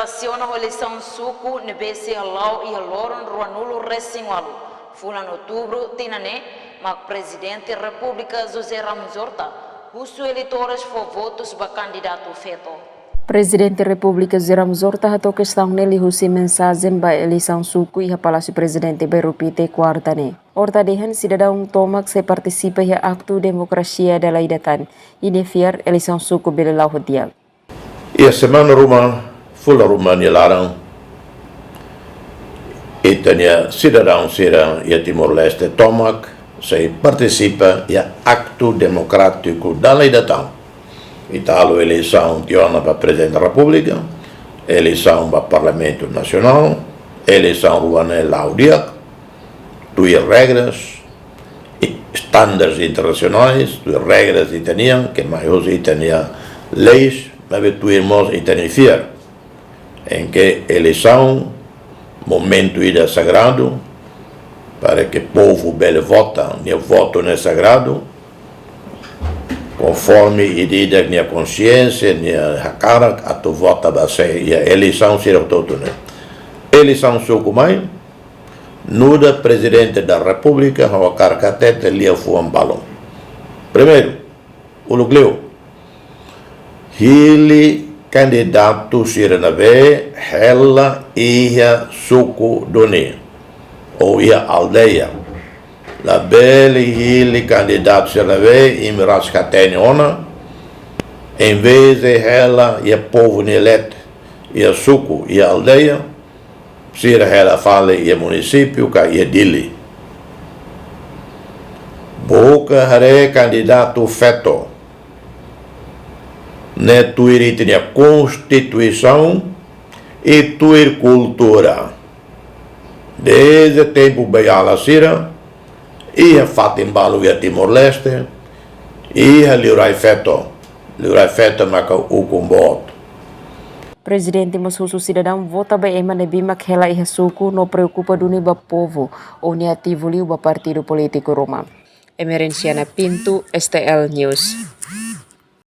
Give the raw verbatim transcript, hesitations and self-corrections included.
Relasiona ho eleisaun suku ne'ebé sei hala'o iha loron ruanulu resin ualu fulan Outubru tinan ne'e, mak Prezidente Repúblika José Ramos Horta husu eleitores fó votus ba kandidatu feto. Prezidente Repúblika José Ramos Horta hato'o kestaun ne'e liuhusi mensajen ba eleisaun suku iha Palásiu Prezidente Bairru Pité, kuarta ne'e. Horta dehan sidadaun tomak sei partisipa iha aktu demokrasia dala ida tan, i nia fiar eleisaun suku bele la'o ho di'ak. Iha semana ruma, fulan ruma nia laran, ita-nia sidadaun sira iha Timor-Leste tomak sei partisipa iha aktu demokrátiku dala ida tan. Ita halo eleisaun tiha ona ba Prezidente Repúblika, eleisaun ba Parlamentu Nasionál, eleisaun rua ne'e la'o di'ak, tuir regras i estándares internasionais, tuir regras ita-nian, ke mai husi ita-nia leis, maibé tuir mós ita-nia fiar. Em que eleisaun, momentu ida sagradu, para que povu bele vota, nia votu ne'e sagradu, konforme ida-idak nia konxiénsia, nia hakarak atu vota ba sé iha eleisaun sira hotu-hotu ne'e. Eleisaun suku mai, nu'udar Prezidente da Repúblika, ha'u hakarak hatete liafuan balu. Primeiru, uluk liu, hili kandidatu sira ne'ebé hela iha suku duni ou iha aldeia. Labele hili kandidatu sira ne'ebé imi rasik hatene ona, em vez de hela iha povu nia leet, iha suku, iha aldeia, sira hela fali iha munisípiu ka iha Dili. Buka haree kandidatu feto ne'e tuir ita-nia Konstituisaun i tuir kultura. Dezde tempu beiala sira, iha fatin balu iha Timor-Leste, iha liurai feto, liurai feto maka ukun boot. Prezidente mós husu sidadaun vota ba ema ne'ebé mak hela iha suku no preokupa duni ba povu, ou nia ativu liu ba partidu polítiku ruma. Emerenciana Pinto, S T L News.